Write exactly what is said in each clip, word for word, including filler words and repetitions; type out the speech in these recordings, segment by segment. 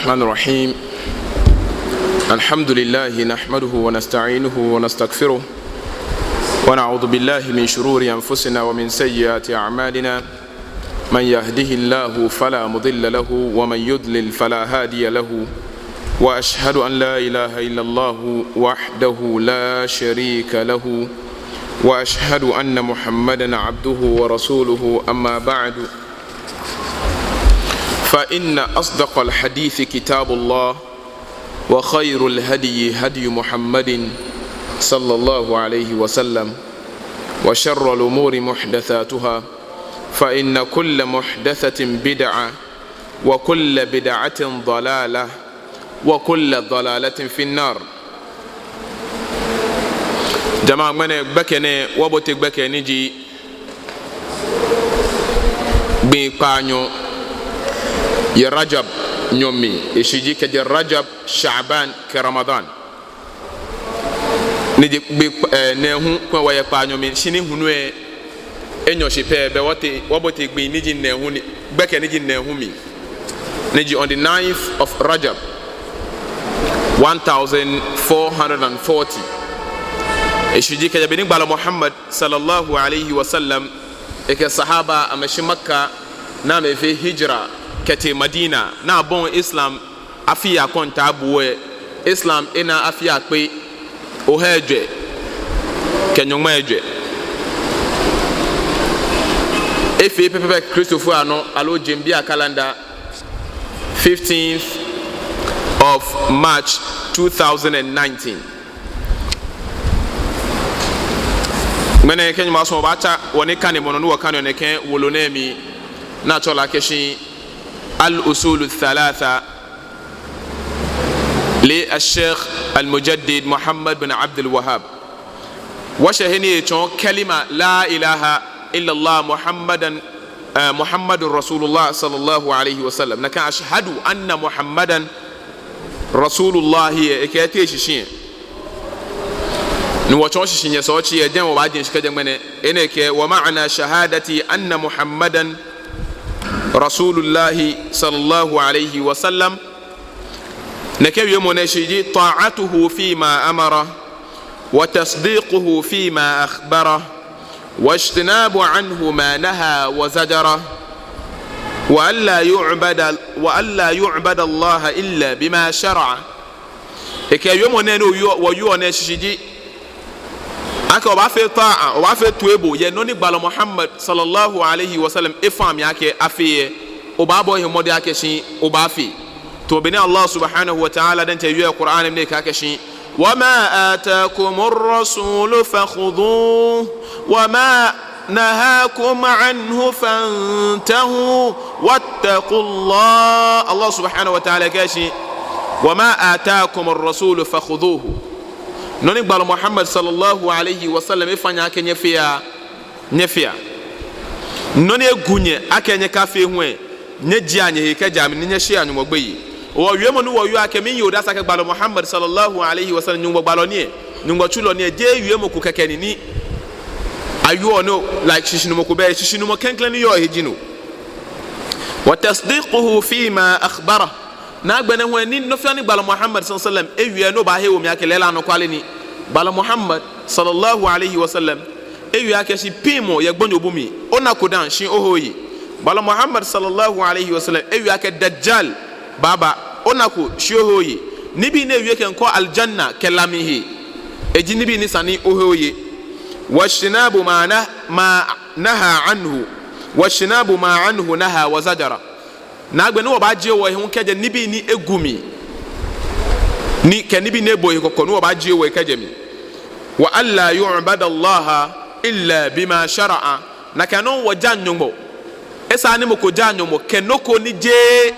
الرحمن الرحيم. الحمد لله نحمده ونستعينه ونستغفره، ونعوذ بالله من شرور أنفسنا ومن سيئات أعمالنا. من يهده الله فلا مضل له، ومن يضلل فلا هادي له. وأشهد أن لا إله إلا الله وحده لا شريك له، وأشهد أن محمدا عبده ورسوله. أما بعد، فإن أصدق الحديث كتاب الله، وخير الهدي هدي محمد صلى الله عليه وسلم، وشر الأمور محدثاتها، فإن كل محدثة بدعة، وكل بدعة ضلالة، وكل ضلالة في النار. Jama'a, ŋmɛnɛ gbɛkɛ nɛɛ, wɔbote gbɛkɛ ni ji gbi kpaanyɔ yɛ Rajab nyɔɔŋ mli. Eshishi ji kɛjɛ Rajab, Sha'ban kɛ Ramadan. Ni ji gbi kp-, eh, nɛɛhu, kulɛ wɔyɛ kpaanyɔ mli, shi ni hulu lɛ enyɔ shi pɛ, belɛ wɔte, wɔbote gbi ni ji nɛɛhu ni, gbɛkɛ ni ji nɛɛhu mli. Ni ji on the ninth of Rajab, one thousand four hundred and forty. Eshishi ji kɛjɛ be ni gbalɔ Muhammad sallallahu alayhi wa sallam, ekɛ sahaba amɛshi Makka, ni amɛfee hijra kɛtee Madina, ni abɔi Islam afii akɔntaabuu lɛ, Islam ena afii akpe ohai ejwɛ kɛ nyɔŋmai ejwɛ. Efee pɛpɛɛpɛ Kristofoi anɔ, aloo jeŋbii a calendar, fifteenth of March two thousand and nineteen. Ŋmɛnɛ kɛ Nyɔŋmɔ sumɔ, wɔbaatsa wɔnikanemɔ nɔ ni wɔkaneɔ nɛkɛ wolo nɛɛ mli, ni atsɛɔ lɛ akɛshi Al-Usulu Thalatha li Al-Sheikh Al-Mujaddid Muhammad bin Abdul Wahhab. Wɔshɛ he ni etsɔɔ kalima la ilaha illallah Muhammadan, eh, Muhammadun Rasulullah sallallahu alayhi wa sallam. Nakai ashhadu anna Muhammadan Rasulullah lɛ, ekɛtee shishi lɛ. Ni wɔtsɔɔ shishi nyɛsɛɛ otsi lɛ, jɛi wɔbaaje shishi kɛjɛ ŋmɛnɛ. Enɛ kɛɛ, wa ma'na shahadati anna Muhammadan Rasulullahi sallallahu alayhi wa sallam. Nɛkɛ wiemɔ nɛɛ shishi ji ta'atuhu fima amara, wa tasdiquhu fima akhbara, wajtinabu anhu ma naha wa zajara, wa alla yu'bada, wa alla yu'bada Allaha illa bima shara'a. Ekɛɛ wiemɔ nɛɛ ni wɔwieɔ, wɔwieɔ nɛɛ shishi ji akɛ obaafee ta'a, obaafee toiboo yɛ nɔ ni gbalɔ Muhammad sallallahu alayhi wa sallam efa mli akɛ afee lɛ, obaabɔ ohe mɔdɛŋ akɛshi obaafee. Tamɔ bɔ ni Allah subhanahu wa ta'ala diɛŋtsɛ wie yɛ Qur'an mli ni ekɛɛ akɛshi, wa ma atakumur rasulu fakhudhuhu, wa ma nahakum anhu fantahu, wattaqullah. Allah subhanahu wa ta'ala kɛɛ akɛshi, wa ma atakumur rasulu fakhudhuhu. Nɔ ni gbalɔ Muhammad sallallahu alayhi wa sallam efa nyɛ akɛ nyɛfea, nyɛfea. Nɔ ni egu nyɛ akɛ nyɛkafee hu lɛ, nyɛjiea nyɛhe kɛjɛa mli ni nyɛshea Nyɔŋmɔ gbeyei. Wɔwiemɔ ni wɔwieɔ akɛ miiye odase akɛ gbalɔ Muhammad sallallahu alayhi wa sallam Nyɔŋmɔ gbalɔ ni lɛ, Nyɔŋmɔ tsulɔ ni lɛ, jeee wiemɔ ko kɛkɛ ni, ni awieɔ nɔ, like, shishinumɔ ko bɛ, shishinumɔ klɛŋklɛŋ ni yɔɔ ehe ji no. Wa tasdiquhu fima akhbara. Ni agbɛnɛ hu lɛ, ni nɔ fɛɛ ni gbalɔ Muhammad sallallahu alayhi wa sallam ewie lɛ, no obaahe omli akɛ lɛɛlɛŋ anɔkwale ni. Gbalɔ Muhammad sallallahu alayhi wa sallam ewie akɛshi piŋmɔ yɛ gbonyobu mli, onako dã shi ohe oye. Gbalɔ Muhammad sallallahu alayhi wa sallam ewie akɛ Dajjal baaba, onako shi ohe oye. Nibii ni ewie kɛkɔ aljanna kɛ la mli he, eji nibii ni sa ni ohe oye. Wajtinabu ma na-, ma naha anhu. Wajtinabu ma anhu naha wa zajara. Ni agbɛnɛ wɔbaajie wɔhe hu kɛjɛ nibii ni egu mli, ni kɛ nibii ni ebo ehe kɔkɔ, ni wɔbaajie wɔhe kɛjɛ mli. Wa alla yu'bada Allaha illa bima shara'a. Nakai nɔŋŋ wɔjaa Nyɔŋmɔ. Esaaa ni mɔ ko jaa Nyɔŋmɔ kɛ nɔ ko ni jeee,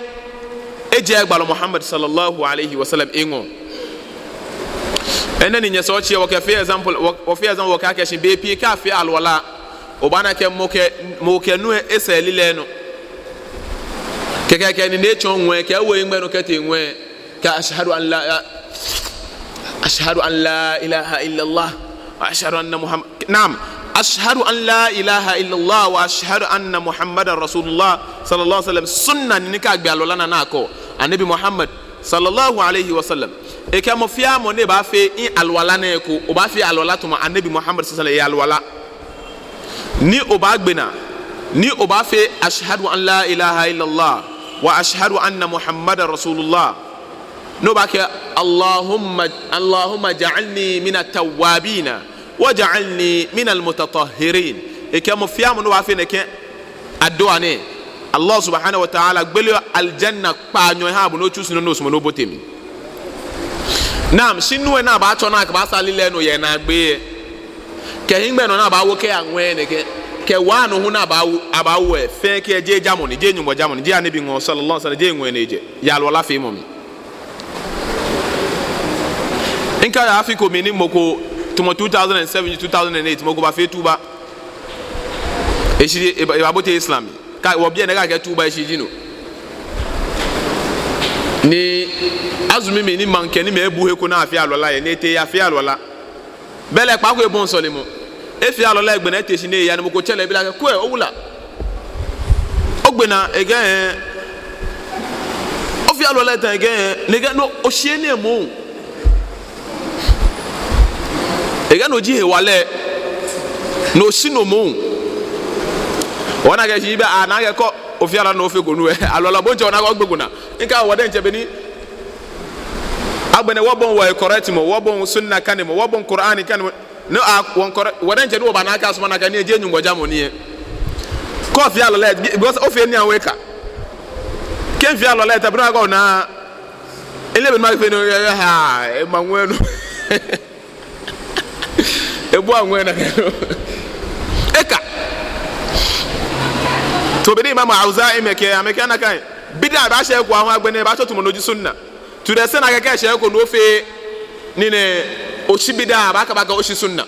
ejɛɛɛ gbalɔ Muhammad sallallahu alayhi wa sallam eŋɔɔ. Enɛ ni nyɛsɛɛ otsi lɛ, wɔkɛfee example, wɔ-, wɔfee example, wɔkɛɛ akɛshi bei pii kɛ afee alwala, obaana akɛ mɔ kɛ, mɔ kɛ nu lɛ esɛɛ lilɛi nɔ. Kɛkɛ kɛ ni etsɔ ŋwɛi, kɛ ewo ehiŋmɛi nɔ kɛtee ŋwɛi, kɛ ashhadu an la, ashhadu an la ilaha illallah, wa ashhadu anna Muhammad, naam, ashhadu an la ilaha illallah, wa ashhadu anna Muhammadan Rasulullah, sallallahu alayhi wa sallam, sunna ni kɛ agbe alwala naa ni akɔ. Annabi Muhammad sallallahu alaihi wasallam. Ekɛɛ mɔ fɛɛ mɔ ni baafee alwala nɛɛ eko, obaafee alwala tamɔ Annabi Muhammad sallallahu alaihi wasallam alwala. Ni obaagbe naa, ni obaafee ashhadu an la ilaha illallah wa ashhadu anna Muhammadan rasulullah. Ni obaakɛɛ Allahumma, Allahumma ja'alni mina tawwabina wa ja'alni minal mutatahhirin. Ekɛɛ mɔ fɛɛ mɔ ni baafee nɛkɛ addu'a nɛɛ, Allah subhanahu wa ta'ala gbeleɔ aljanna kpaanyɔ ehaa bo ni otsuu shi nɔ ni osumɔɔ ni obote mli. Naam, shi nu lɛ ni abaatsɔ ni akɛbaasa lilɛi nɔ yɛ naagbee lɛ, kɛ hiŋmɛi nɔ ni abaawo kɛya ŋwɛi nɛkɛ, kɛ waa nɔ hu ni abaawo, abaawo lɛ, fɛɛ kɛ jeee jamɔ ni, jeee Nyɔŋmɔ jamɔ ni, jeee Annabi ŋɔɔ sallallahu alaihi wasallam, jeee eŋɔɔ ni ejɛ, yɛ alwala feemɔ mli. Mikaiɔ afi ko mli ni mɔ ko, tamɔ two thousand and seven, two thousand and eight, mɔ ko bafee tuba. Eshi, eba, ebabote Islam. Kɛ wɔ biɛ nɛɛ kɛ akɛɛ tuba, eshi ji no. Ni azumi mli ni maŋkɛ ni mɛi ebu he ko ni afee alwala yɛ, ni etee eyafee alwala. Belɛ kpaako ebɔi sɔlemɔ. Efee alwala egbe naa ete shi ni eya ni mɔ ko tsɛ lɛ ebi lɛ akɛ, kwɛ, owula, ogbe naa? Ekɛɛ hɛɛ. Ofee alwala eta? Ekɛɛ hɛɛ. Ni ekɛɛ no, oshi enɛ moŋ. Ekɛɛ no ji hewalɛ. No oshi no moŋ. Ona akɛ shi bɛ, ana akɛ kɛ ofee alwala ni ofeko nu lɛ, alwala bɔ ni tsɛ ona akɛ ogbeko naa. Mikaiɔ wɔ diɛŋtsɛ beni agbɛnɛ wɔbɔi wɔ correct mɔ, wɔbɔi sunna kanemɔ, wɔbɔi Qur'an kanemɔ. No a, wɔŋ correct, wɔ diɛŋtsɛ ni wɔbaana akɛ asumɔɔ nakai ni ejeee Nyɔŋmɔ jamɔ ni lɛ. Kɛ ofee alwala lɛ, because ofee ni awe ka. Kɛ mifee alwala lɛ, ta bi ni akɛ ona. Ele bɛ ni mafee no, ya, ya, ha, ema ŋwɛi nɔ. Ebu aŋwɛi naa. Eka. To be ni Imam Awza'i amɛkɛɛ, amɛkɛɛ nakai. Bid'a baashɛ eko ahɔɔ agbɛnɛ baatsɔ tamɔ no ji sunna. To the extent akɛ kɛ eshɛ eko ni ofee nii nɛɛ, oshi bid'a, baakɛɛ, baakɛɛ oshi sunna.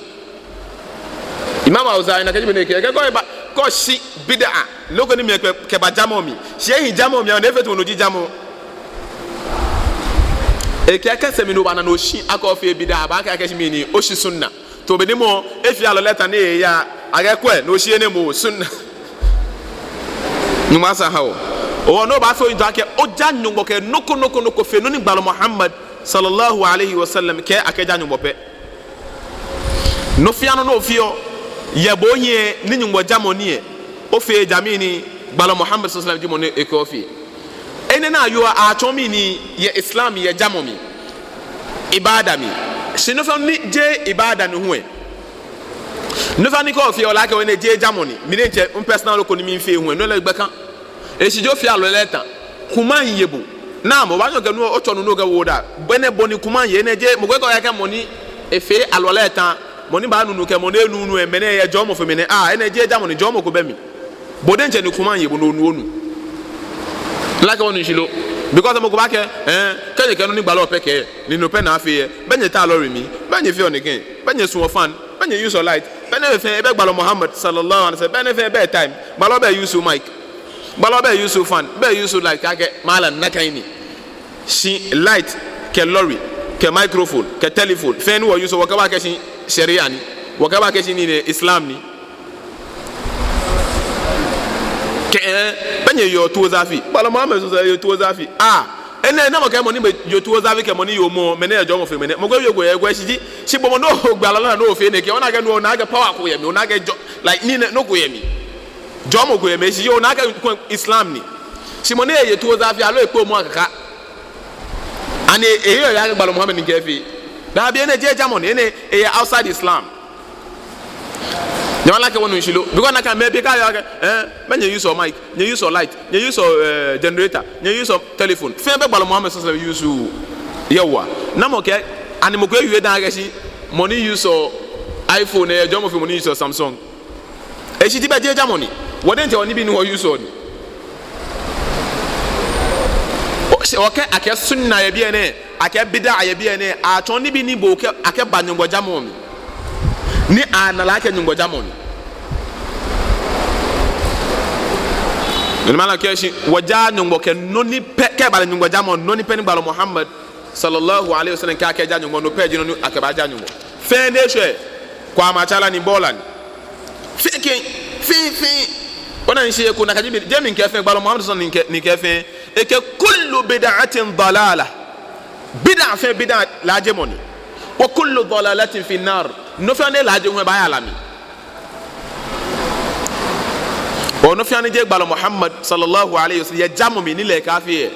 Imam Awza'i nakai ji bɔ ni ekɛɛ, ekɛɛ kɛ eba, kɛ oshi bid'a, nɔ ko ni mli kɛ, kɛba jamɔ mli. Shi ehi jamɔ mli, ni efee tamɔ no ji jamɔ. Ekɛɛ kɛ sɛɛ mli ni obaana ni oshi akɛ ofee bid'a, baakɛɛ akɛ shi mɛni, oshi sunna. To be ni mɔ efee alwala eta ni eya, akɛɛ kwɛ, no oshi enɛ moŋ, sunna. Nyɔŋmɔ asa aha wɔ. Owo ni obaafee oyiŋtoo akɛ oja Nyɔŋmɔ kɛ nɔ ko nɔ ko nɔ ko fe nɔ ni gbalɔ Muhammad sallallahu alaihi wasallam kɛɛ akɛja Nyɔŋmɔ pɛ. Nɔ fɛɛ nɔ ni ofeɔ yɛ bo ohiɛ ni Nyɔŋmɔ jamɔ ni lɛ, ofee ja mɛni, gbalɔ Muhammad sallallahu alaihi wasallam ji mɔ ni ekɛɛ ofee. Enɛ ni ayɔɔ atsɔɔ mɛni, yɛ Islam yɛ jamɔ mli, ibada mli. Shi nɔ fɛɛ nɔ ni jeee ibada mli hu lɛ, nɔ fɛɛ nɔ ni kɛ ofeɔ ole akɛ enɛ jeee jamɔ ni, mi diɛŋtsɛ mi personal ko ni mifeee hu lɛ, no lɛ gbɛ ka. Eshi ji ofee alwala eta, kumai ye bo. Naam, obaanyɛ okɛ nu otsɔ nu ni okɛwo odaaŋ. Bɔ ni, bɔ ni kumai ye, enɛ jeee, mɔ ko ekɛɛ akɛ mɔ ni efee alwala eta, mɔ ni baanu nu kɛ mɔ ni enuuu nu lɛ, mɛnɛ eyɛ jɔɔmɔ fe mɛnɛ. Ah, enɛ jeee jamɔ ni, jɔɔmɔ ko bɛ mli. Bo diɛŋtsɛ ni kumai ye bo ni onuuu nu. Mile akɛ wɔnu shishi lo? Because mɔ ko baakɛɛ, eh, kɛ nyɛkɛɛ nɔ ni gbalɔ pɛ kɛɛ, ni no pɛ ni afee lɛ, bɛ nyɛtaa lɔri mli, bɛ nyɛfeɔ nɛkɛ, bɛ nyɛsuɔ fan, bɛ nyɛ-use-ɔ light, bɛ enɛ fɛɛ ebɛ gbalɔ Muhammad sallallahu alaihi wasallam, bɛ enɛ fɛɛ ebɛ time, gbalɔ bɛ use-ɔ mic, gbalɔ bɛ use-ɔ fan, bɛ use-ɔ light, kɛ akɛɛ malam nakai ni. Shi light, kɛ lɔri, kɛ microphone, kɛ telephone, fɛɛ ni wɔ-use-ɔ, wɔkɛba akɛ shi sharia ni, wɔkɛba akɛ shi nii nɛɛ Islam ni. Kɛ, eh, bɛ nyɛyeɔ tuo zafi. Gbalɔ Muhammad sɔsɔ yeɔ tuo zafi. Ah, enɛ namɔ kɛɛ mɔ ni bɛ yeɔ tuo zafi kɛ mɔ ni yeɔ mɔ, mɛnɛ eyɛ jɔɔmɔ fe mɛnɛ. Mɔ ko ewie ko yɛ ko eshi ji, shi bo mɔ ni ogbalɔ lɛ ni ofeɔ nɛkɛ, ona akɛ no, ona akɛ power ko yɛ mli, ona akɛ jɔ, like, nii nɛɛ, nɔ ko yɛ mli. Jɔɔmɔ ko yɛ mli, eshi ji ona akɛ ko Islam ni. Shi mɔ ni eye tuo zafi, aloo ekpoo mɔ akaka. Ani eyeɔ akɛ gbalɔ Muhammad ni kɛɛ efee? Dabi, enɛ jeee jamɔ ni, enɛ eyɛ outside Islam. Nyɛmimɛi, mile akɛ wɔnu shishi lo? Because nakai mɛi pii kɛɛ akɛ, eh, mɛi nyɛ-use-ɔ mic, nyɛ-use-ɔ light, nyɛ-use-ɔ, eh, generator, nyɛ-use-ɔ telephone. Fɛɛ bɛ gbalɔ Muhammad sallallahu alaihi wasallam use-ɔ. Yauwa. Namɔ kɛɛ, ani mɔ ko ewie dani akɛ shi mɔ ni use-ɔ iPhone lɛ yɛ jɔɔmɔ fe mɔ ni use-ɔ Samsung? Eshi ji bɛ jeee jamɔ ni. Wɔ diɛŋtsɛ wɔnibii ni wɔ-use-ɔ ni. O, shi wɔkɛɛ akɛ sunna yɛ biɛ nɛɛ, akɛ bid'a yɛ biɛ nɛɛ, atsɔɔ nibii ni bo kɛ, akɛba Nyɔŋmɔ jamɔ mli. Ni ana lɛ akɛ Nyɔŋmɔ jamɔ ni. Nyɛmimɛi, mile akɛ shi wɔjaa Nyɔŋmɔ kɛ nɔ ni pɛ, kɛ eba lɛ Nyɔŋmɔ jamɔ, nɔ ni pɛ ni gbalɔ Muhammad sallallahu alaihi wasallam kɛɛ akɛja Nyɔŋmɔ, no pɛ ji nɔ ni akɛbaaja Nyɔŋmɔ. Fɛɛ ni eshwɛ, kwamatsala ni, bɔla ni. Fɛɛ kɛ, fɛɛ, fɛɛ. Ona nshi eko nakai ji bɛ, jeee mi mikɛɛ fɛɛ, gbalɔ Muhammad sallallahu alaihi wasallam ni kɛɛ, ni kɛɛ fɛɛ. Ekɛɛ kullu bid'atin dalalah. Bid'a fɛɛ bid'a laajemɔ ni. Wa kullu dalalatin fin nar. Nɔ fɛɛ nɔ ni laaje hu ebaaya la mli. Ɔɔ, nɔ fɛɛ nɔ ni jeee gbalɔ Muhammad sallallahu alaihi wasallam yɛ jamɔ mli ni lɛ ekafee lɛ.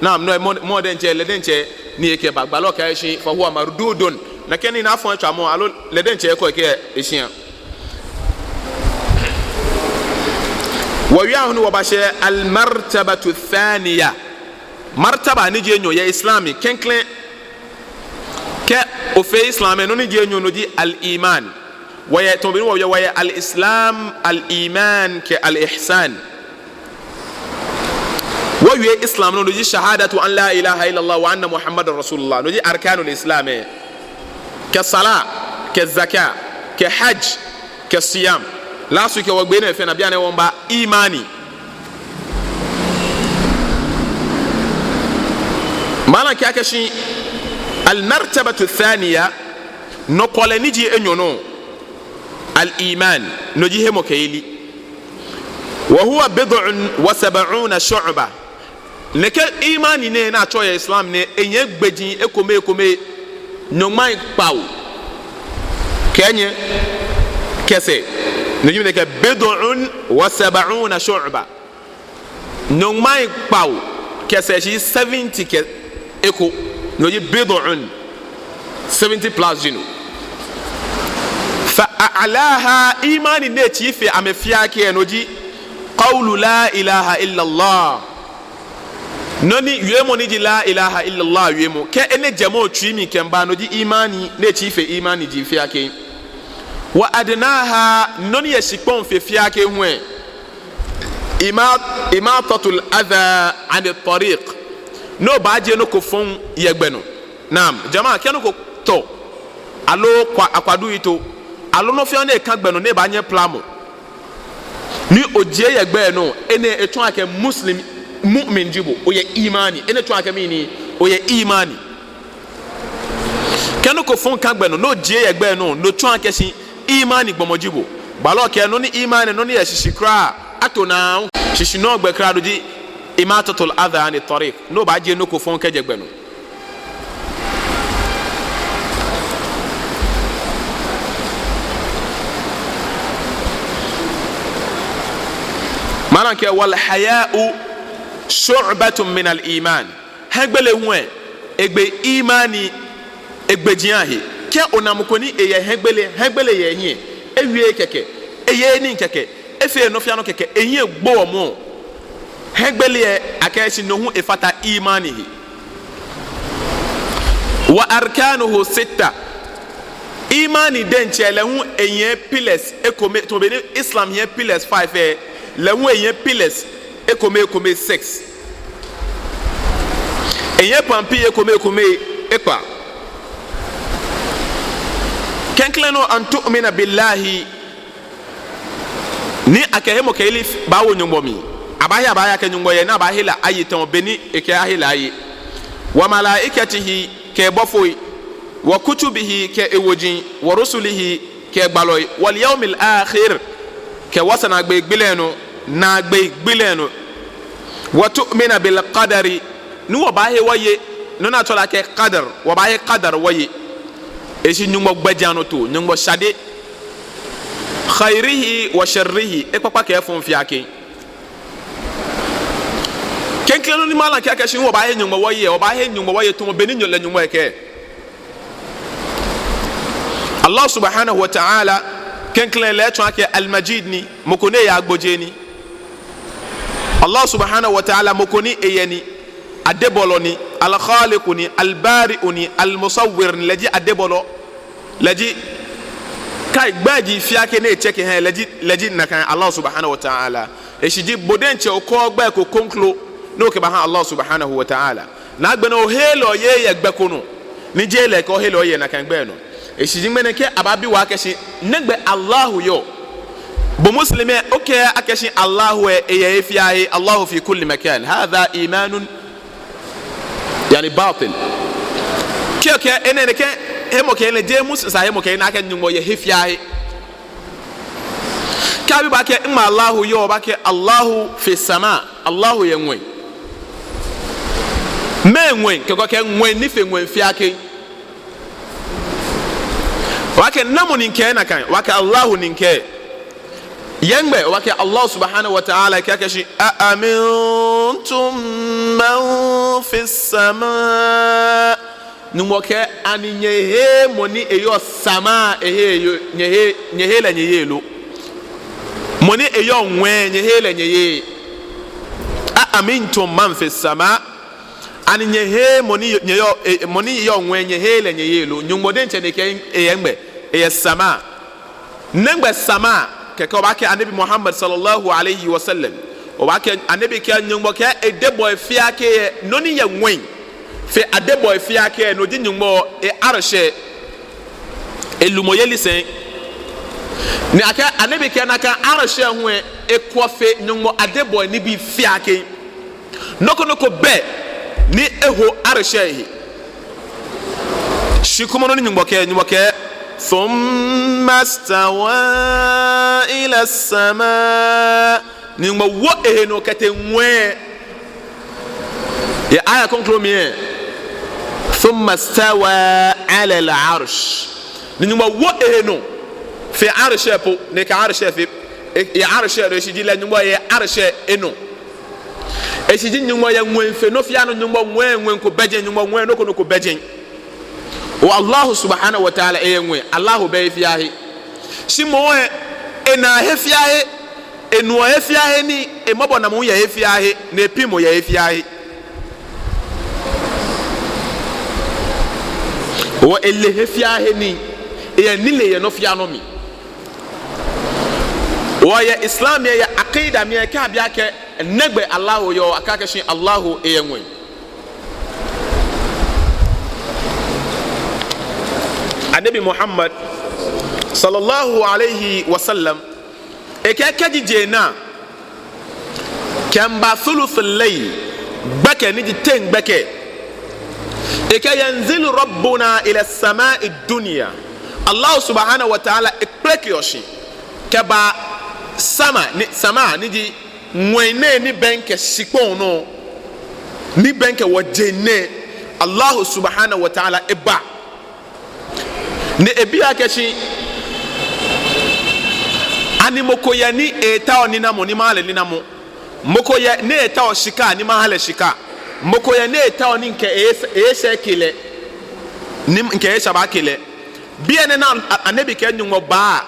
Naam, no, mɔ, mɔ diɛŋtsɛ, lɛ diɛŋtsɛ ni ekɛba, gbalɔ kɛɛ shi, fahuwa mardudun. Nakai nii ni afɔ etswa mɔ, aloo lɛ diɛŋtsɛ ekɔ ekɛɛ eshia. Wɔwie aahu ni wɔbashɛ al-martabatu thaniya. Martaba ni ji enyɔ yɛ Islam mli, klɛŋklɛŋ. Kɛ ofee Islam lɛ, nɔ ni ji enyɔ no ji al-iman. Wɔyɛ, tamɔ bɔ ni wɔwie, wɔyɛ al-Islam, al-iman, kɛ al-ihsan. Wɔwie Islam no, no ji shahadatu an la ilaha illallah wa anna Muhammadan rasulullah. No ji arkanul Islam lɛ. Kɛ sala, kɛ zaka, kɛ hajj, kɛ siyam. Last week wɔgbe enɛ fɛɛ naa, bianɛ wɔmiiba imani. Malam kɛɛ akɛ shi al-martabatu thaniya, nɔkwɔlɛ ni ji enyɔ no, al-iman, no ji hemɔkɛyeli. Wa huwa bid'un wa sab'una shu'ba. Nɛkɛ imani nɛɛ ni atsɛɔ yɛ Islam nɛɛ, eyɛ gbeji ekome ekome nyɔŋmai kpawo kɛ enyɔ kɛ sɛɛ. No ji mɛni? Ekɛɛ bid'un wa sab'una shu'ba. Nyɔŋmai kpawo kɛ sɛɛ, shi seventy kɛ eko. No ji bid'un, seventy plus ji no. Fa a'laha, imani ni etsii fe amɛ fiaa kɛ, no ji qawlu la ilaha illallah. Nɔ ni, wiemɔ ni ji la ilaha illallah wiemɔ. Kɛ enɛ jɛ mɔ tsui mli kɛmiiba, no ji imani ni etsii fe imani ji fiaa kɛ. Wa adnaha, nɔ ni yɛ shikpɔŋ fe fiaa kɛ hu lɛ, ima-, imatatul adha anit tariq. Ni obaajie nɔ ko fɔŋ yɛ gbɛ nɔ. Naam, jama'a, kɛ nɔ ko tɔ, aloo kwa-, akwadu yitso, aloo nɔ fɛɛ nɔ ni kã gbɛ nɔ ni baanyɛ apila mɔ, ni ojie yɛ gbɛ nɔ, enɛ etsɔɔ akɛ Muslim, mu'min ji bo, oyɛ imani. Enɛ tsɔɔ akɛ mɛni? Oyɛ imani. Kɛ nɔ ko fɔŋ kã gbɛ nɔ, ni ojie yɛ gbɛ nɔ, no tsɔɔ akɛ shi imani gbɔmɔ ji bo. Gbalɔ kɛɛ nɔ ni imani, nɔ ni yɛ shishi kwraa, ato naa, shishi nɔ gbɛ kwraa, no ji imatatul adha anit tariq. Ni obaajie nɔ ko fɔŋ kɛjɛ gbɛ nɔ. Malam kɛɛ wal haya'u shu'batun minal iman. Hiɛgbele hu lɛ, egbe imani, egbeji ahe. Kɛ ona mɔ ko ni eyɛ hiɛgbele, hiɛgbele yɛ ehiɛ, ewieee kɛkɛ, eyeee nii kɛkɛ, efeee nɔ fɛɛ nɔ kɛkɛ, ehiɛ gboɔ mɔ, hiɛgbele lɛ, akɛɛ shi no hu efata imani he. Wa arkanuhu sitta. Imani diɛŋtsɛ lɛ hu eyɛ pillars ekome, tamɔ bɔ ni Islam yɛ pillars five lɛ, lɛ hu eyɛ pillars ekome ekome six. Eyɛ pampii ekome ekome ekpaa. Klɛŋklɛŋ nɔ, an tu'mina billahi, ni akɛ hemɔkɛyeli f-, baawo Nyɔŋmɔ mli. Abaahe, abaahe akɛ Nyɔŋmɔ yɛ, ni abaahe lɛ aye tamɔ bɔ ni ekɛɛ ahe lɛ aye. Wa malaikatihi, kɛ ebɔfoi, wa kutubihi, kɛ ewoji, wa rusulihi, kɛ egbalɔi, wal yawmil akhir, kɛ wɔsɛɛ naagbee gbi lɛ nɔ, naagbee gbi lɛ nɔ. Wa tu'mina bil qadari, ni wɔbaahe wɔye nɔ ni atsɛɔ lɛ akɛ qadar, wɔbaahe qadar wɔye. Eshi Nyɔŋmɔ gbɛjianɔtoo, Nyɔŋmɔ shade. Khairihi wa sharrihi, ekpakpa kɛ efɔŋ fiaa kɛ. Klɛŋklɛŋ nɔ ni malam kɛɛ akɛ shi wɔbaahe Nyɔŋmɔ wɔye, wɔbaahe Nyɔŋmɔ wɔye tamɔ bɔ ni Nyɔ-, lɛ Nyɔŋmɔ ekɛɛ. Allah subhanahu wa ta'ala, klɛŋklɛŋ lɛ etsɔɔ akɛ Al-Majid ni, mɔ ko ni eyɛ agbojee ni. Allah subhanahu wa ta'ala, mɔ ko ni eyɛ ni, adebɔlɔ ni, Al-Khaliqu ni, Al-Bari'u ni, Al-Musawwir ni, lɛ ji adebɔlɔ, lɛ ji, kai, gbɛji fiaa kɛ ni etsɛke he, lɛ ji, lɛ ji nakai Allah subhanahu wa ta'ala. Eshi ji bo diɛŋtsɛ okɔ gbɛi ko kroko ni okɛbaaha Allah subhanahu wa ta'ala. Ni agbɛnɛ oheee lɛ oyeee yɛ gbɛ ko nɔ, ni jeee lɛ ekɛɛ ohe lɛ oye yɛ nakai gbɛ nɔ. Eshi ji ŋmɛnɛ kɛ abaabi wɔ akɛ shi nɛgbɛ Allahu yɔɔ? Bo Muslim lɛ, okɛɛɛ akɛ shi Allahu lɛ, eyɛ he fiaa he, Allahu fi kulli makan. Hadha imanun, yani, batil. Kɛ okɛɛ enɛ, nɛkɛ hemɔkɛyeli lɛ jeee Muslim sa hemɔkɛyeli ni akɛɛ Nyɔŋmɔ yɛ he fiaa he. Kɛ abi bo akɛ nɛgbɛ Allahu yɔɔ, obaakɛɛ Allahu fi sama, Allahu yɛ ŋwɛi. Mɛɛ ŋwɛi? Kɛkɛ okɛɛ ŋwɛi ni fe ŋwɛi fiaa kɛ. Obaakɛɛ namɔ ni kɛɛ nakai? Obaakɛɛ Allahu ni kɛɛ. Yɛ nɛgbɛ? Obaakɛɛ Allah subhanahu wa ta'ala kɛɛ akɛshi, "A amintum man fi sama." Nyɔŋmɔ kɛɛ, ani nyɛheee mɔ ni eyɔɔ sama, eheee, nyɛheee, nyɛheee lɛ nyɛyeee lo? Mɔ ni eyɔɔ ŋwɛi, nyɛheee lɛ nyɛyeee? "A amintum man fi sama." Ani nyɛheee mɔ ni nyɛyɔɔ, e, mɔ ni yɔɔ ŋwɛi, nyɛheee lɛ nyɛyeee lo? Nyɔŋmɔ diɛŋtsɛ ni kɛɛ eyɛ nɛgbɛ? Eyɛ sama. Nɛgbɛ sama? Kɛkɛ obaakɛɛ Anabi Muhammad sallallahu alayhi wa sallam. Obaakɛɛ Anabi kɛɛ Nyɔŋmɔ kɛɛ edebɔɔ fiaa kɛ yɛ nɔ ni yɔɔ ŋwɛi. Fe adebɔɔ fiaa kɛ, no ji Nyɔŋmɔ e-Arsh, elumɔyeli sɛi. Ni akɛɛ Anabi kɛɛ nakai Arsh hu lɛ, ekwɔ fe Nyɔŋmɔ adebɔɔ nibii fiaa kɛ. Nɔ ko nɔ ko bɛ ni eho Arsh lɛ he. Shi kwɛmɔ nɔ ni Nyɔŋmɔ kɛɛ, Nyɔŋmɔ kɛɛ, "Thumma stawa ila sama." Nyɔŋmɔ wo ehe nɔ kɛtee ŋwɛi. Yɛ aya kroko mli lɛ, "Thumma stawa ala al-arsh." Ni Nyɔŋmɔ wo ehe nɔ fe Arsh lɛ po, ni ekɛ Arsh lɛ fe, e, yɛ Arsh lɛ nɔ, eshishi ji lɛ Nyɔŋmɔ yɛ Arsh lɛ nɔ. Eshishi ji Nyɔŋmɔ yɛ ŋwɛi fe nɔ fiaa nɔ, Nyɔŋmɔ ŋwɛi, ŋwɛi ko bɛ jɛi, Nyɔŋmɔ ŋwɛi, nɔ ko nɔ ko bɛ jɛi. Wɔ Allahu subhanahu wa ta'ala eyɛ ŋwɛi, Allahu bɛ he fiaa he. Shi moŋ lɛ, enaa he fiaa he, enuɔ he fiaa he nii, emɔbɔnamɔ yɛ he fiaa he, ni epimɔ yɛ he fiaa he. Wɔ ele he fiaa he nii, eyɛ nilee yɛ nɔ fiaa nɔ mli. Wɔ yɛ Islam lɛ, yɛ aqida mli lɛ, kɛ abi akɛ nɛgbɛ Allahu yɔɔ, akɛɛ akɛshi Allahu eyɛ ŋwɛi. Anabi Muhammad sallallahu alayhi wa sallam, ekɛɛ kɛji je naa kɛmiiba thuluthul layl, gbɛkɛ ni ji teŋ gbɛkɛ, ekɛɛ yanzilu rabbuna ila samai dunya. Allah subhanahu wa ta'ala ekplekeɔ shi kɛbaa sama ni, sama ni ji ŋwɛi nɛɛ ni bɛŋkɛ shikpɔŋ nɔ, ni bɛŋkɛ wɔjeŋ nɛɛ, Allahu subhanahu wa ta'ala eba. Ni ebi akɛshi, ani mɔ ko yɛ ni etaoɔ ninamɔ ni maha lɛ ninamɔ? Mɔ ko yɛ ni etaoɔ shika ni maha lɛ shika? Mɔ ko yɛ ni etaoɔ ni mikɛ ehe, ehe shai ake lɛ, ni mikɛ ehe shai baake lɛ? Biɛ nɛɛ naa, a-, Anabi kɛɛ Nyɔŋmɔ baa.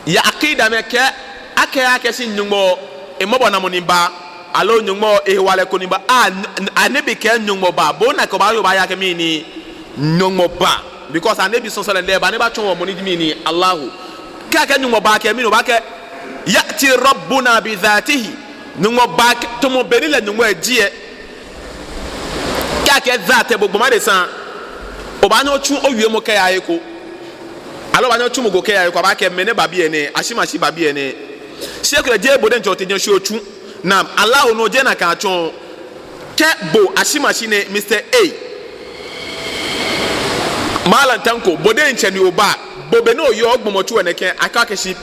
Yɛ aqida mli kɛ akɛɛ akɛshi Nyɔŋmɔ emɔbɔnamɔ ni baa, aloo Nyɔŋmɔ ehewalɛ ko ni baa. A, n-, n-, Anabi kɛɛ Nyɔŋmɔ baa. Bo nakai obaayɔɔ obaaya akɛ mɛni? Nyɔŋmɔ baa. Because Anabi sallallahu alayhi wa sallam lɛ eba ni ebatsɔɔ wɔ mɔ ni ji mɛni? Allahu. Kɛ akɛɛ Nyɔŋmɔ baa akɛ mɛni? Obaakɛɛ ya'ti rabbuna bi dhatihi. Nyɔŋmɔ baa kɛ, tamɔ bɔ ni lɛ Nyɔŋmɔ eji lɛ. Kɛ akɛɛ dhat lɛ, bo gbɔmɔ adesa, obaanyɛ otsu owiemɔ kɛya he ko. Aloo obaanyɛ otsu mɔ ko kɛya he ko, abaakɛɛ mɛnɛ ba biɛ nɛɛ, ashimashi ba biɛ nɛɛ. Shi ekolɛ jeee bo diɛŋtsɛ otee jɛi shi otsu. Naam, Allahu nɔ jeee nakai atsɔɔ. Kɛ bo ashimashi nɛɛ, Mister A, Malam Tanko, bo diɛŋtsɛ ni oba, bo bɔ ni oyɔɔ, ogbɔmɔtso lɛ nɛkɛ, akɛɛ akɛshi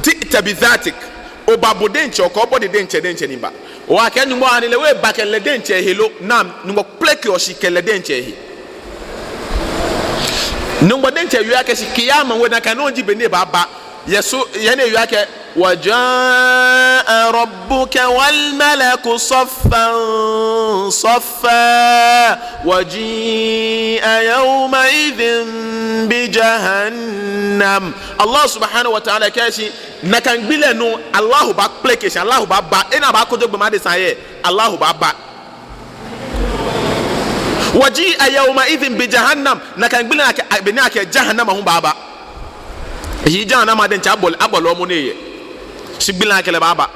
ji'ta bi dhatik, oba bo diɛŋtsɛ, okɛ obody diɛŋtsɛ diɛŋtsɛ ni ba. Obaakɛɛ Nyɔŋmɔ, ani lɛ hu eba kɛ lɛ diɛŋtsɛ he lo? Naam, Nyɔŋmɔ kplekeɔ shi kɛ lɛ diɛŋtsɛ he. Nyɔŋmɔ diɛŋtsɛ wieɔ akɛshi qiyamah hu nakai nɔŋŋ ji bɔ ni ebaaba. Yɛ sura, yɛ ni ewieɔ akɛ, "Wa jaa rabbuka wal malaku saffan saffa, wa ji'a yawma idhin bi jahannam." Allah subhanahu wa ta'ala kɛɛ akɛshi, nakai gbi lɛ nɔ, Allahu baakpleke shi, Allahu baaba, enɛ abaakojo gbɔmɔ adesa lɛ, Allahu baaba. Wa ji'a yawma idhin bi jahannam, nakai gbi lɛ nɔ akɛ, bɔ ni akɛ jahannama hu baaba. Eji jahannama diɛŋtsɛ abɔle, abɔle mɔ nɛɛ yɛ. Shi gbi lɛ nɔ akɛ lɛ baaba.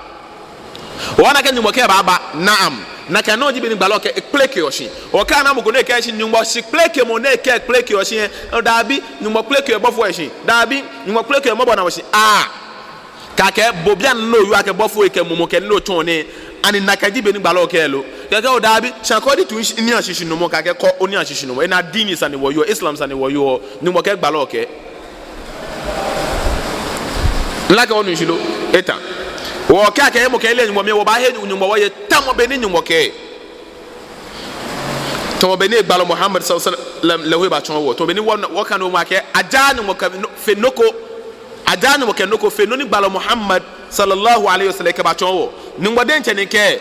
Obaana akɛ Nyɔŋmɔ kɛɛ ebaaba, naam. Nakai nɔŋŋ ji bɔ ni gbalɔ kɛɛ ekplekeɔ shi. Okana mɔ ko ni kɛɛ akɛshi Nyɔŋmɔ shi kplekemɔ ni ekɛɛ ekplekeɔ shi lɛ, dabi, Nyɔŋmɔ kplekeɔ ebɔfoi lɛ shi. Dabi, Nyɔŋmɔ kplekeɔ emɔbɔnamɔ shi. Aa. Kɛ akɛɛ bo bianɛ ni oyɔɔ akɛ bɔfoi kɛ mumɔ kɛ nii ni otsɔɔ nɛɛ, ani nakai ji bɔ ni gbalɔ kɛɛ lo? Kɛ akɛɛ oo dabi, shi according to sh-, oniiashishinumɔ, kɛ akɛɛ kɔ oniiashishinumɔ. Enɛ diini sane wɔyɔɔ, Islam sane wɔyɔɔ, Nyɔŋmɔ kɛɛ gbalɔ kɛɛ. Mile akɛ wɔnu shishi lo? Eta. Wɔ kɛ akɛɛ mɔ kɛ lɛ Nyɔŋmɔ mli, wɔbaahe Nyɔŋmɔ wɔye tamɔ bɔ ni Nyɔŋmɔ kɛɛ. tamɔ bɔ ni gbalɔ Muhammad sallallahu alaihi wasallam lɛ hu ebatsɔɔ wɔ. Tamɔ bɔ ni wɔ, wɔkane wɔmɔ akɛ ajaaa Nyɔŋmɔ kɛ nɔ, fe nɔ ko. Ajaaa Nyɔŋmɔ kɛ nɔ ko fe nɔ ni gbalɔ Muhammad sallallahu alaihi wasallam kɛbatsɔɔ wɔ. Nyɔŋmɔ diɛŋtsɛ ni kɛɛ,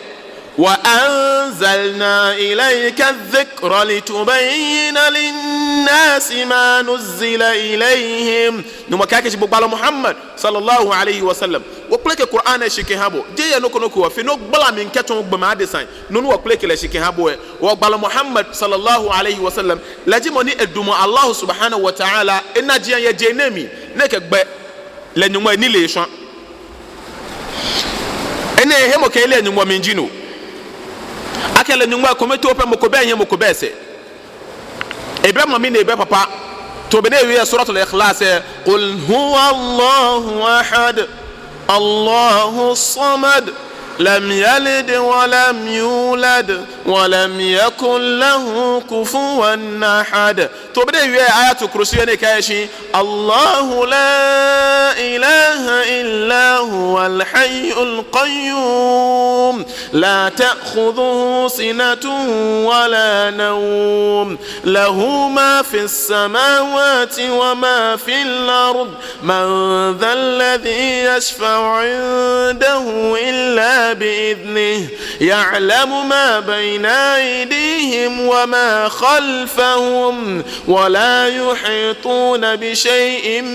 "Wa anzalna ilayka dhikra litubayyina linnasi ma nuzzila ilayhim." Nyɔŋmɔ kɛɛ akɛ shi bo gbalɔ Muhammad sallallahu alaihi wasallam, wɔkpeleke Qur'an lɛ shi kɛha bo. Jeee yɛ nɔ ko nɔ ko hewɔ fe ni ogbala mli kɛtsɔɔ gbɔmɛi adesai. Nɔ ni wɔkpeleke lɛ shi kɛha bo lɛ, wɔ gbalɔ Muhammad sallallahu alaihi wasallam, lɛ ji mɔ ni edamɔ Allah subhanahu wa ta'ala enajiaŋ yɛ je nɛɛ mli, ni ekɛ gbɛ lɛ Nyɔŋmɔ enilee shwa. Enɛ hemɔkɛyeli lɛ Nyɔŋmɔ mli ji no. Akɛ lɛ Nyɔŋmɔ ekome too pɛ, mɔ ko bɛ ehiɛ, mɔ ko bɛ esɛɛ. Ebɛ mami ni ebɛ papa. Tamɔ bɔ ni ewie yɛ Suratul Ikhlas lɛ, "Qul huwa Allahu ahad, Allahu samad, lam yalid wa lam yulad, wa lam yakun lahu kufuwan ahad." Tamɔ bɔ ni ewie yɛ Ayatul Kursi ni ekɛɛ shi, "Allahu la ilaha illa huwal hayyul qayyum, la ta'khudhuhu sinatun wa la nawm, lahu ma fis samawati wa ma fil ard, man dhal ladhi yashfa'u indahu illa bi idhnih, ya'lamu ma bayna aydihim wa ma khalfahum, wa la yuhituna bi shay'in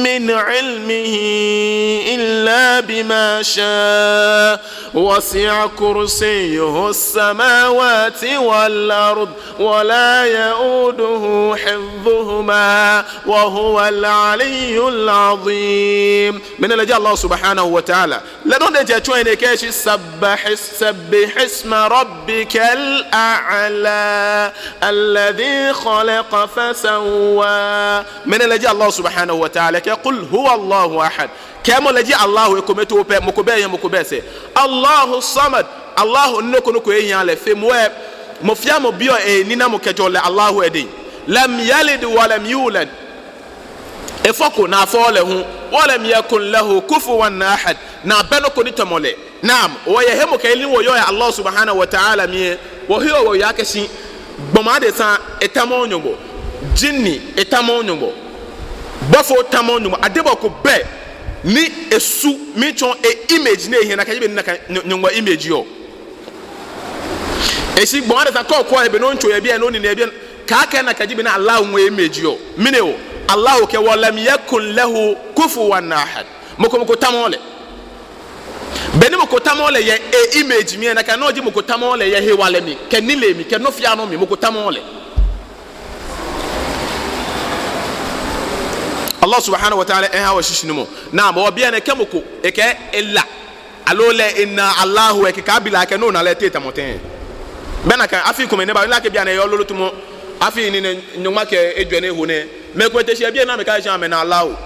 min ilmihi illa bima sha'a, wasi'a kursiyyuhu as-samawati wal ard, wa la ya'uduhu hifdhuhuma, wa huwal aliyyul azim." Mɛni lɛ ji Allah subhanahu wa ta'ala. Lɛ diɛŋtsɛ etsɔɔ ni ekɛɛ shi, "Sabbih, sabbih isma rabbikal a'la, alladhi khalaqa fasawwa." Mɛni lɛ ji Allah subhanahu wa ta'ala. Kɛɛ, "Qul huwa Allahu ahad." Kɛɛmɔ lɛ ji Allahu ekome too pɛ, mɔ ko bɛ ehiɛ, mɔ ko bɛ esɛɛ. Allahu samad. Allahu ni nɔ ko nɔ ko ehiaaa lɛ, feemɔ lɛ, mɔ fɛɛ mɔ biɔ eninamɔ kɛjɛɔ lɛ Allahu edɛŋ. Lam yalid wa lam yulad. Efɔko ni afɔɔɔ lɛ hu. Wa lam yakun lahu kufuwan ahad. Ni abɛ nɔ ko ni tamɔ lɛ. Naam, wɔyɛ hemɔkɛyeli ni wɔyɔɔ yɛ Allah subhanahu wa ta'ala mli lɛ, wɔheɔ wɔyeɔ akɛ shi gbɔmɔ adesa etamɔɔɔ Nyɔŋmɔ, jinni etamɔɔɔ Nyɔŋmɔ, bɔfo tamɔɔɔ Nyɔŋmɔ, adebɔɔ ko bɛ ni esu mitsɔ e-image ni ehiɛ, nakai ji bɔ ni nakai Nyɔ-, Nyɔŋmɔ image yɔɔ. Eshi gbɔmɔ adesa ko ko ebe no ntso yɛ biɛ no ni ne biɛ. Kaakɛɛ nakai ji bɔ ni Allah ŋwɛi image yɔɔ. Mɛni hewɔ? Allah kɛɛ, "Wa lam yakun lahu kufuwan ahad." Mɔ ko mɔ ko tamɔɔɔ lɛ. Beni mɔ ko tamɔɔɔ lɛ yɛ e-image mli lɛ, nakai nɔŋŋ ji mɔ ko tamɔɔɔ lɛ yɛ hewalɛ mli, kɛ nilee mli, kɛ nɔ fɛɛ nɔ mli, mɔ ko tamɔɔɔ lɛ. Allah subhanahu wa ta'ala eha wɔ shishinumɔ. Naam, wɔ biɛ nɛɛ kɛ mɔ ko ekɛɛ ela, aloo lɛ ena Allahu lɛ, kɛkɛ abi lɛ akɛ no ona lɛ te tamɔ tɛŋŋ. Bɛ nakai afii komɛi ni ba, ole akɛ bianɛ eyɔɔ lolo tamɔ afii nɛɛ nyɔŋma kɛ ejwɛ ni eho nɛɛ. Mɛi komɛi te shi yɛ biɛ ni amɛkɛɛ shi amɛna Allahu.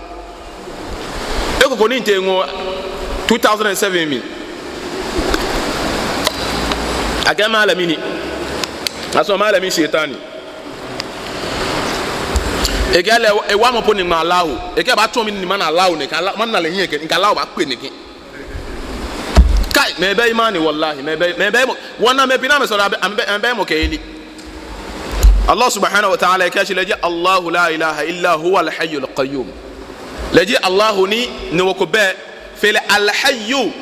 Eko ko ni mitee ŋɔɔ two thousand and seven mli. Akɛɛ malami ni. Asɔ malami shetani. Ekɛɛ lɛ, ewa mɔ po ni ŋma Allahu. Ekɛɛ ebatsɔɔ mi ni mana Allahu nɛkɛ, mana lɛ hiɛ kɛ, ni kɛ Allahu bakpe nɛkɛ. Kai, mɛi bɛ imani, wallahi, mɛi bɛ, mɛi bɛ mɔ, wɔna mɛi pii ni amɛsɔleɔ, amɛbɛ, amɛbɛ hemɔkɛyeli. Allah subhanahu wa ta'ala kɛɛ shi lɛ ji Allahu la ilaha illa huwal hayyul qayyum. Lɛ ji Allahu ni, ni mɔ ko bɛ fe lɛ, al-hayyu,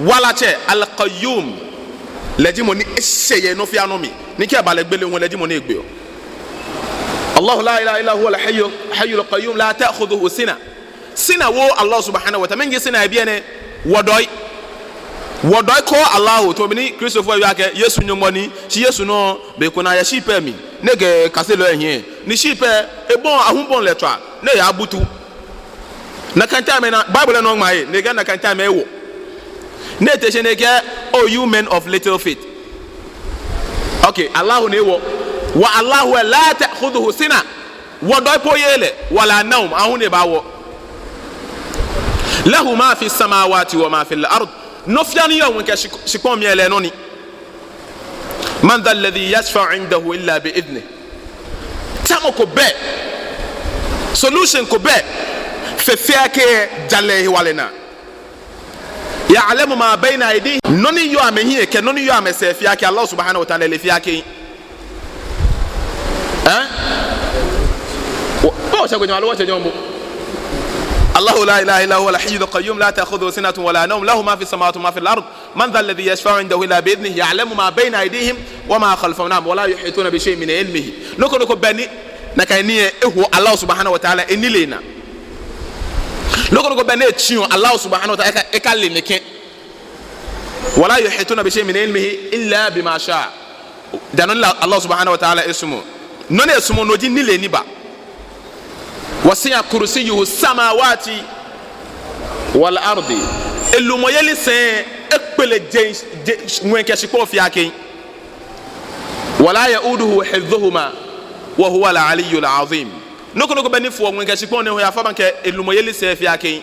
walatsɛ, al-qayyum. Lɛ ji mɔ ni eshɛ yɛ nɔ fɛɛ nɔ mli. Ni kɛ eba lɛ gbele hu, lɛ ji mɔ ni egbeɔ. Allahu la ilaha illa huwal hayyu, hayyul qayyum la ta'khudhuhu sinah. Sinah wooo Allah subhanahu wa ta'ala. Mɛni ji sinah yɛ biɛ nɛɛ? Wɔdɔi. Wɔdɔi kɔɔɔ Allahu. Tamɔ bɔ ni Kristofoi wieɔ akɛ Yesu Nyɔŋmɔ ni, shi Yesu nɔŋŋ, be ko ni eyɛ ship lɛ mli, ni ekɛ kaselɔi hiɛ. Ni ship lɛ, ebɔi, ahum bɔi lɛ tswaa, ni eyabutu. Nakai time lɛ, Bible lɛ nɔŋŋ ŋma yɛ, ni ekɛɛ nakai time lɛ ewɔ. Ni ete shi ni ekɛɛ, "Oh, you men of little faith." Okay, Allahu ni ewɔ. Wa Allahu la ta'khudhuhu sinah. Wɔdɔi po yeee lɛ, wala nawm, ahun ni ebaawɔ. Lahu ma fi samawati wa ma fil ard. Nɔ fɛɛ ni yɔɔ ŋwɛi kɛ shik-, shikpɔŋ mli lɛ enɔ ni. Man dhal ladhi yashfa'u indahu illa bi idhnih. Tamɔ ko bɛ. Solution ko bɛ. Fe fɛɛ kɛ jalɛ hewalɛ naa. Ya'lamu ma bayna aydihim. Nɔ ni yɔɔ amɛhiɛ kɛ nɔ ni yɔɔ amɛsɛɛ fɛɛ kɛ Allah subhanahu wa ta'ala le fɛɛ kɛ. Wɔtsɛ gbɛ nyɔŋ aloo wɔtsɛ nyɔŋ bo? الله لا إله إلا هو الحي القيوم لا تأخذه سنة ولا نوم له ما في السماوات وما في الأرض من ذا الذي يشفع عنده إلا بإذنه يعلم ما بين أيديهم وما خلفهم، نعم، ولا يحيطون بشيء من علمه. Nɔ ko nɔ ko bɛ ni nakai nii lɛ ehoɔ Allah subhanahu wa ta'ala enilee naa. Nɔ ko nɔ ko bɛ ni etsiɔ Allah subhanahu wa ta'ala eka, ekale nɛkɛ. ولا يحيطون بشيء من علمه إلا بما شاء. Ja nɔ ni Allah subhanahu wa ta'ala esumɔ. Nɔ ni esumɔ, no ji nilee ni ba. وسع كرسيه السماوات والأرض. Elumɔyeli sɛi ekpele je, je, ŋwɛi kɛ shikpɔŋ fiaa kɛ. ولا يؤوده حفظهما وهو العلي العظيم. Nɔ ko nɔ ko bɛ ni foɔ ŋwɛi kɛ shikpɔŋ nɛɛ hu eyafa baŋ kɛ elumɔyeli sɛi fiaa kɛ.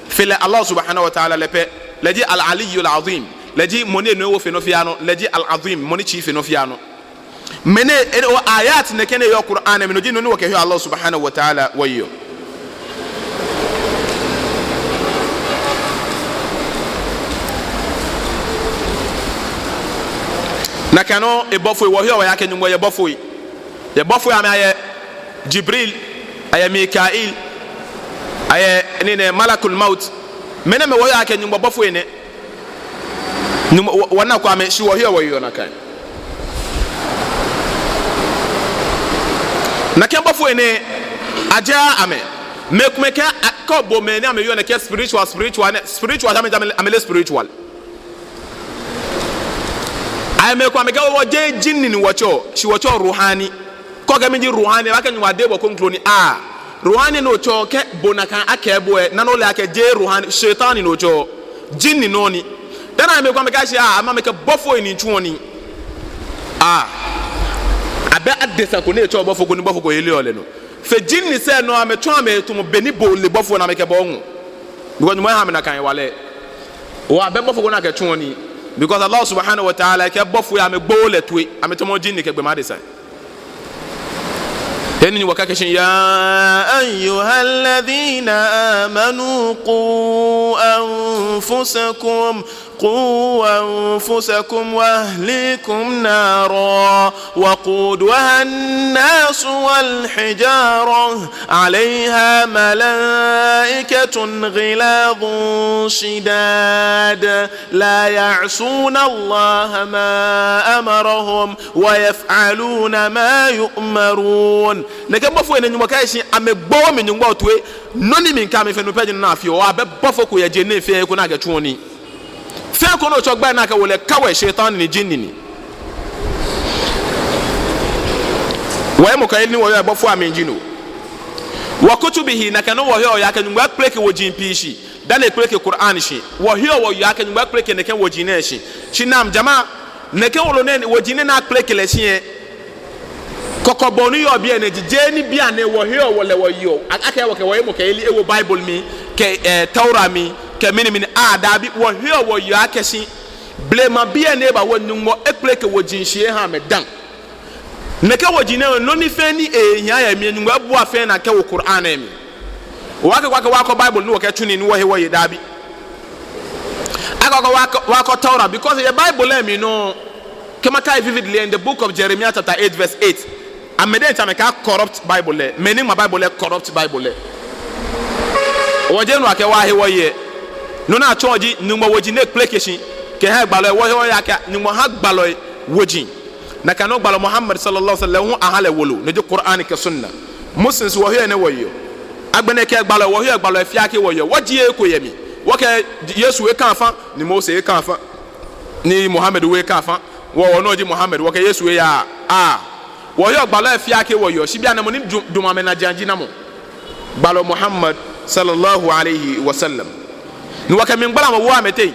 Fe lɛ Allah subhanahu wa ta'ala lɛ pɛ. Lɛ ji العلي العظيم. Lɛ ji mɔ ni enɔ ewo fe nɔ fiaa nɔ. Lɛ ji العظيم, mɔ ni tsii fe nɔ fiaa nɔ. Mɛni, ene o ayat nɛkɛ ni yɔɔ Qur'an mli, no ji nɔ ni wɔkɛheɔ Allah subhanahu wa ta'ala wɔyeɔ. Nakai nɔŋŋ ebɔfoi, wɔheɔ wɔyeɔ akɛ Nyɔŋmɔ yɛ bɔfoi. Yɛ bɔfoi amli ayɛ Jibril, ayɛ Mikail, ayɛ nii nɛɛ Malakul Maut. Mɛnɛmɛi wɔheɔ akɛ Nyɔŋmɔ bɔfoi nɛ. Nyɔŋmɔ, wɔ, wɔnako amɛ, shi wɔheɔ wɔyeɔ nakai. Nakai bɔfoi nɛɛ, ajaa amɛ. Mɛi komɛi kɛɛ, a, kɛ obi mɛi ni amɛyɔɔ nɛkɛ spiritual, spiritual nɛɛ, spiritual, amɛ, amɛ, amɛle spiritual. Ayɛ mɛi komɛi kɛɛ wɔ jeee jinni ni wɔtsɛɔ, shi wɔtsɛɔ ruhani. Kɛ okɛɛ mɛni ji ruhani, ebaakɛɛ Nyɔŋmɔ adebɔɔ kroko ni a. Ruhani ni otsɛɔ kɛ bo nakai akɛɛ bo lɛ, nɔ ni ole akɛ jeee ruhani, shaitan ni otsɛɔ. Jinni nɔ ni. Dani mɛi komɛi kɛɛ shi a, amɛ amɛkɛɛ bɔfoi ni tsuɔ nii. A. Abɛ adesa ko ni etsɛɔ bɔfo ko ni bɔfo ko yeli ole nɔ. Fe jinni sɛɛ nɔ amɛtsɔɔ amɛtsɔɔmɔ bɔ ni bo ole bɔfo ni amɛkɛbɔ ŋu. Because Nyɔŋmɔ eha amɛ nakai hewalɛ. Wɔ abɛ bɔfo ko ni akɛtsuɔ nii. Because Allah subhanahu wa ta'ala kɛɛ bɔfoi amɛgbooo lɛ toi, amɛtsɔɔmɔ jinni kɛ gbɔmɛi adesai. He ni wɔkɛɛ akɛ shi, يا أيها الذين آمنوا قوا أنفسكم، قوا أنفسكم وأهليكم نارا وقودها الناس والحجارة عليها ملائكة غلاظ شداد لا يعصون الله ما أمرهم ويفعلون ما يؤمرون. Nɛkɛ bɔfoi nɛɛ Nyɔŋmɔ kɛɛ shi amɛgbooo mi Nyɔŋmɔ toi, nɔ ni mikɛɛ amɛ fɛɛ no pɛ ji nɔ ni afeɔ. Wɔ abɛ bɔfo ko yɛ je nɛɛ fɛɛ ko ni akɛtsuɔ nii. Fɛɛ ko ni otsɔ gbɛi ni akɛwo lɛ kawai, shaitan ni, jinni ni. Wɔhemɔkɛyeli ni wɔyɔɔ bɔfoi amli ji no. وكتبه, nakai nɔŋŋ wɔheɔ wɔyeɔ akɛ Nyɔŋmɔ ekpeleke woji pii shi. Dani ekpeleke Qur'an shi, wɔheɔ wɔyeɔ akɛ Nyɔŋmɔ ekpeleke nɛkɛ woji nɛɛ shi. Shi naam jama, nɛkɛ wolo nɛɛ, woji nɛɛ ni akpeleke lɛ shi lɛ, kɔkɔbɔɔ ni yɔɔ biɛ nɛɛ ji jeee ni bianɛ wɔheɔ wɔ lɛ wɔyeɔ. A-, akɛ wɔkɛ wɔhemɔkɛyeli ewo Bible mli, kɛ, eh, Taura mli, kɛ mɛni mɛni, a, dabi, wɔheɔ wɔyeɔ akɛ shi blema bii ni eba wɔ Nyɔŋmɔ ekpeleke woji shi eha amɛ dã. Nɛkɛ woji nɛɛ, nɔ ni fɛɛ ni ehiaa yɛ mli, Nyɔŋmɔ ebua fɛɛ naa kɛwo Qur'an lɛ mli. Wɔkɛɛɛ akɛ wɔkɔ Bible ni wɔkɛtsu nii ni wɔhe wɔye, dabi. Akɛɛɛ akɛ wɔkɔ, wɔkɔ Taura, because yɛ Bible lɛ mli nɔŋŋ, kɛ makai vividly in the book of Jeremiah chapter eight verse eight. Amɛ diɛŋtsɛ amɛkɛɛ a-corrupt Bible lɛ, mɛi ni ŋma Bible lɛ corrupt Bible lɛ. Wɔjeee no akɛ wɔhe wɔye. Nɔ ni atsɔɔ ji Nyɔŋmɔ woji ni ekpeleke shi kɛha gbalɔi, wɔhe wɔyeɔ akɛ Nyɔŋmɔ ha gbalɔi woji. Nakai nɔŋŋ gbalɔ Muhammad sallallahu alaihi wasallam hu aha lɛ wolo, no ji Qur'an kɛ Sunna. Muslims wɔheɔ enɛ wɔyeɔ. Agbɛnɛ kɛ gbalɔ, wɔheɔ gbalɔi fiaa kɛ wɔyeɔ. Wɔjieee eko yɛ mli. Wɔkɛɛ Yesu ekaa fã, ni Mose ekaa fã, ni Muhammad hu ekaa fã. Wɔ, wɔnɔ ji Muhammad, wɔkɛɛ Yesu eyaaa. Wɔheɔ gbalɔi fiaa kɛ wɔyeɔ. Shi bianɛ mɔ ni du-, dumɔ amɛnajiaŋ ji namɔ? Gbalɔ Muhammad sallallahu alaihi wasallam. Ni wɔkɛ mligbalamɔ wo amɛteŋ.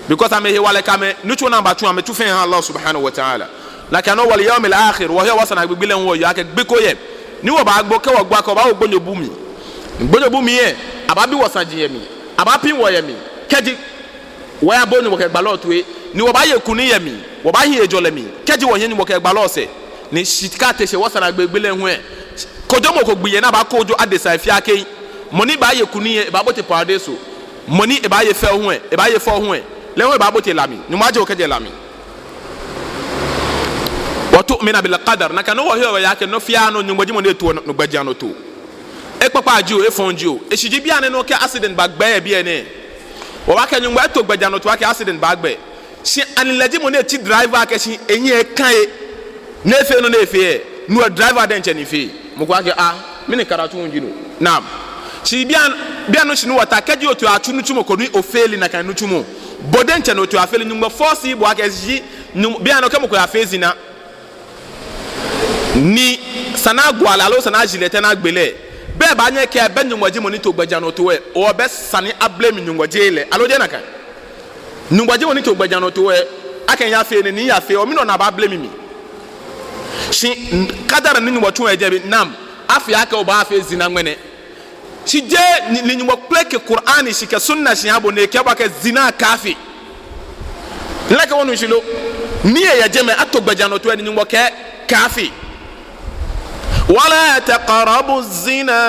Because amɛhewalɛ kɛ amɛnitsumɔ ni abatsu, amɛtsu fɛɛ ha Allah subhanahu wa ta'ala. Nakai nɔŋŋ wal yawmil akhir, wɔheɔ wɔsɛɛ naagbee gbi lɛ hu wɔyeɔ akɛ gbi ko yɛ ni wɔbaagbo, kɛ wɔgbo akɛ wɔbaawo gbonyobu mli. Gbonyobu mli lɛ, abaabi wɔ saji yɛ mli, abaapiŋ wɔ yɛ mli. Kɛji wɔyabo Nyɔŋmɔ kɛ gbalɔ toi, ni wɔbaaye kunim yɛ mli, wɔbaahi hejɔlɛ mli, kɛji wɔnyiɛ Nyɔŋmɔ kɛ gbalɔ sɛɛ, ni shika te shi wɔsɛɛ naagbee gbi lɛ hu lɛ, kojomɔ ko gbi yɛ ni abaakojo adesai fiaa kɛ. Mɔ ni baaye kunim lɛ, ebaabote paradeiso. Mɔ ni ebaaye fɛo hu lɛ, ebaaye fɛo hu lɛ, lɛ hu ebaabote la mli. Nyɔŋmɔ ajie wɔ kɛjɛ la mli. Wa tu'mina bil qadar. Nakai nɔŋŋ wɔheɔ wɔyeɔ akɛ nɔ fiaa nɔ, Nyɔŋmɔ ji mɔ ni etoɔ nɔ, no gbɛjianɔtoo. Ekpakpa jio, efɔŋ jio. Eshishi ji bianɛ nɔ kɛ accident bagbɛ yɛ biɛ nɛɛ, wɔbaakɛɛ Nyɔŋmɔ eto gbɛjianɔtoo akɛ accident baagbɛ. Shi ani lɛ ji mɔ ni etsi driver akɛ shi enyɛ eka ye, ni efee nɔ ni efee lɛ, no lɛ driver diɛŋtsɛ ni fee. Mɔ ko akɛɛ, ah, mɛni karatu ji no? Naam. Shi bian-, bianɛ shi ni wɔta, kɛji otee atsu nitsumɔ ko ni ofeele nakai nitsumɔ, bo diɛŋtsɛ ni otee afeele, Nyɔŋmɔ force bo akɛ shi, Nyɔŋ-, bianɛ kɛ mɔ ko yafee zina, ni esa ni agba lɛ, aloo esa ni aji lɛ tɛ ni agbe lɛ. Bɛ ebaanyɛ ekɛɛ bɛ Nyɔŋmɔ ji mɔ ni to gbɛjianɔtoo lɛ, oo bɛ esa ni a-blame Nyɔŋmɔ, jeee lɛ. Aloo jeee nakai? Nyɔŋmɔ ji mɔ ni to gbɛjianɔtoo lɛ, akɛ miyafee nɛɛ ni miyafee, oo mɛni hewɔ ni abaa-blame mi? Shi qadar ni Nyɔŋmɔ tsu lɛ jɛ bi, naam, afee akɛ obaafee zina ŋmɛnɛ. Shi jeee ni, ni Nyɔŋmɔ kpeleke Qur'an shi kɛ sunna shi eha bo ni ekɛɛ bo akɛ zina kaafee. Mile akɛ wɔnu shishi lo? Ni eyɛ jɛmɛ, ato gbɛjianɔtoo lɛ ni Nyɔŋmɔ kɛɛ kaafee. ولا تقربوا الزنا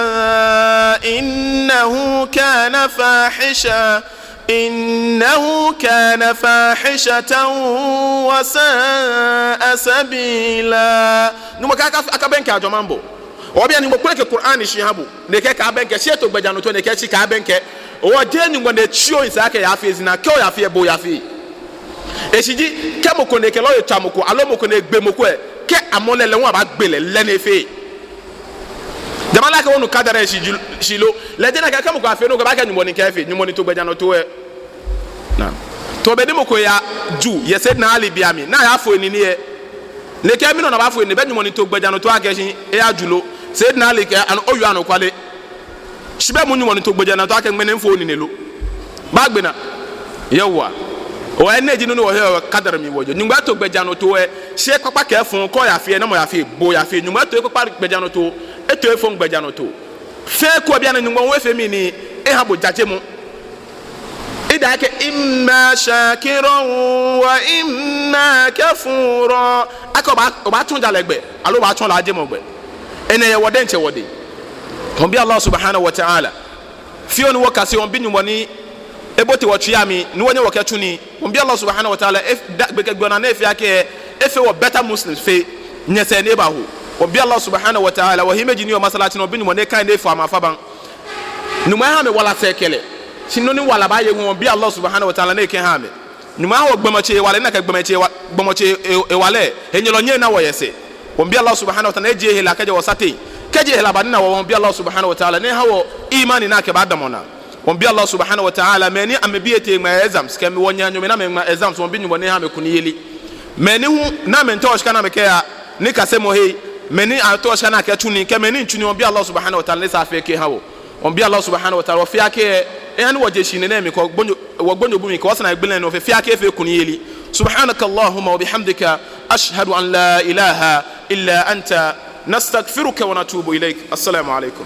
إنه كان فاحشة إنه كان فاحشة وساء سبيلا. Nyɔŋmɔ kɛɛ aka-, akabɛŋkɛ ajwamaŋbɔɔ. Oo bianɛ Nyɔŋmɔ kpeleke Qur'an shi eha bo ni ekɛɛ kaabɛŋkɛ, shi eto gbɛjianɔtoo ni ekɛɛ shi kaabɛŋkɛ. Oo jeee Nyɔŋmɔ ni etsi bo yɛ sɛɛ akɛ yafee zina, kɛ oyafee lɛ bo oyafee. Eshishi ji kɛ mɔ ko ni ekɛ lɔle tswa mɔ ko, aloo mɔ ko ni egbe mɔ ko lɛ, kɛ amɔ lɛ, lɛ hu abaagbe lɛ, lɛ ni efee. Jama'a, mile akɛ wɔnu qadar lɛ shishi lo? Lɛ jeee nakai, kɛ mɔ ko yafee nɔ ko, ebaakɛɛ Nyɔŋmɔ ni kɛɛ efee, Nyɔŋmɔ ni to gbɛjianɔtoo lɛ. Naam. To be ni mɔ ko yaju yɛ Sayyidina Ali biɛ mli, ni ayafo enine lɛ, ni ekɛɛ mɛni hewɔ ni abaafo enine, bɛ Nyɔŋmɔ ni to gbɛjianɔtoo akɛ shi eyaju lo? Sayyidina Ali kɛɛ, an-, oyoo anɔkwale. Shi bɛ moŋ Nyɔŋmɔ ni to gbɛjianɔtoo akɛ ŋmɛnɛ mifo onine lo? Baagbe naa. Yawwa. Oo enɛ ji nɔ ni wɔheɔ qadar mli wɔjɔɔ. Nyɔŋmɔ eto gbɛjianɔtoo lɛ, shi ekpakpa kɛ efɔŋ, kɛ oyafee lɛ, namɔ yafee? Bo oyafee. Nyɔŋmɔ eto ekpakpa gbɛjianɔtoo, eto efɔŋ gbɛjianɔtoo. Fɛɛ ko bianɛ Nyɔŋmɔ hu efee mɛni? Eha bo jajemɔ. Eda akɛ إما شاكرا وإما كفورا. Akɛ obaa-, obaatsɔ jalɛ gbɛ, aloo obaatsɔ laajemɔ gbɛ. Enɛ yɛ wɔ diɛŋtsɛ wɔdɛŋ. Wɔmiibi Allah subhanahu wa ta'ala, fioo ni wɔkase, wɔmiibi Nyɔŋmɔ ni ebote wɔtsui amli ni wɔnyɛ wɔkɛtsu nii. Wɔmiibi Allah subhanahu wa ta'ala, ef-, daa gbɛkɛ gbɛ naa ni efee akɛ, efee wɔ better Muslims fe nyɛsɛɛ ni ebaho. Wɔmiibi Allah subhanahu wa ta'ala, wɔhiimeji ni yɔɔ masalaci nɛɛ, wɔmiibi Nyɔŋmɔ ni ekã ni efɔ amɛ afabaŋ. Nyɔŋmɔ eha amɛ wala sɛɛkɛlɛ. Shi nɔ ni wala baaye hu, wɔmiibi Allah subhanahu wa ta'ala ni ekɛha amɛ. Nyɔŋmɔ eha wɔ gbɔmɔtsoŋ hewalɛ, ni akɛ gbɔmɔtsoŋ hewa-, gbɔmɔtsoŋ he-, hewalɛ, henyɛlɔ nyɛŋ ena wɔ yɛ sɛɛ. Wɔmiibi Allah subhanahu wa ta'ala ni ejie hela kɛjɛ wɔsaŋ teŋ. Kɛji hela banina wɔ, wɔmiibi Allah subhanahu wa ta'ala ni eha wɔ imani ni akɛbaadamɔ naa. Wɔmiibi Allah subhanahu wa ta'ala, mɛi ni amɛbii etee ŋmaa exams, kɛ mɛi wɔnyɛmi ni amɛŋma exams, wɔmiibi Nyɔŋmɔ ni eha amɛ kunimyeli. Mɛi ni hu ni amɛmiitao shika ni amɛkɛya nikasemɔhe, mɛi ni ataoɔ shika ni akɛtsu nii, kɛ mɛi ni miitsu nii, wɔmiibi Allah subhanahu wa ta'ala ni esa fɛɛ kɛha wɔ. Wɔmiibi Allah subhanahu wa ta'ala, wɔ fɛɛ akɛ, eha ni wɔje shihilɛ nɛɛ mli kɛ wɔ gbonyo-, wɔ gbonyobu mli kɛ wɔsɛɛ naagbee lɛ nɔ fɛɛ, fɛɛ akɛ efee kunimyeli. سبحانك اللهم وبحمدك، أشهد أن لا إله إلا أنت، نستغفرك ونتوب إليك. السلام عليكم.